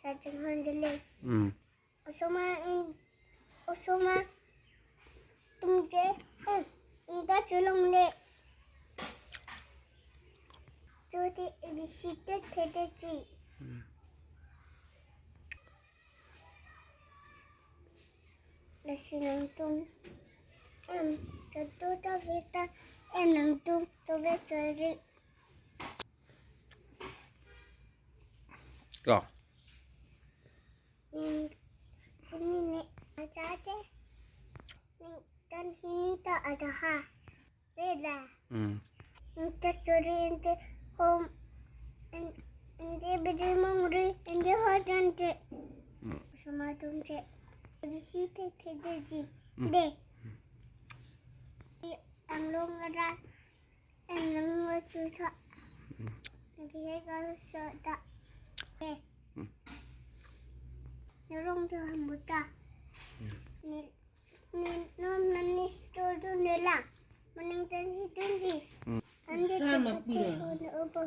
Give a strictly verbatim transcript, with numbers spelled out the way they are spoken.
Sacheng hon dele. Hmm. Osomar in, osomar atum ke, eh, ingta cholongle. Choti A B C te thede ji. Hmm. Lasi nangtum, em, tatu ta veta, em, nangtum to ve chori. Ko. Ning, chini ne aja te. Ningkan hini ta ada ha. Veda. Hmm. Inte chori, inte hom, in-, inte bidi mongri, inte hojan te. Hmm. Osomar atum te. A B C te thede ji. Hmm. De. Di anglong ada. Anglong ngo chu tha. Hmm. Nabi he ga so da. De. Hmm. Narong tu hambuta. Hmm. Ni Ni non nani store tu nela. Maning tensi tensi. Hmm. Andi Sana tepat pura. Telepon opo.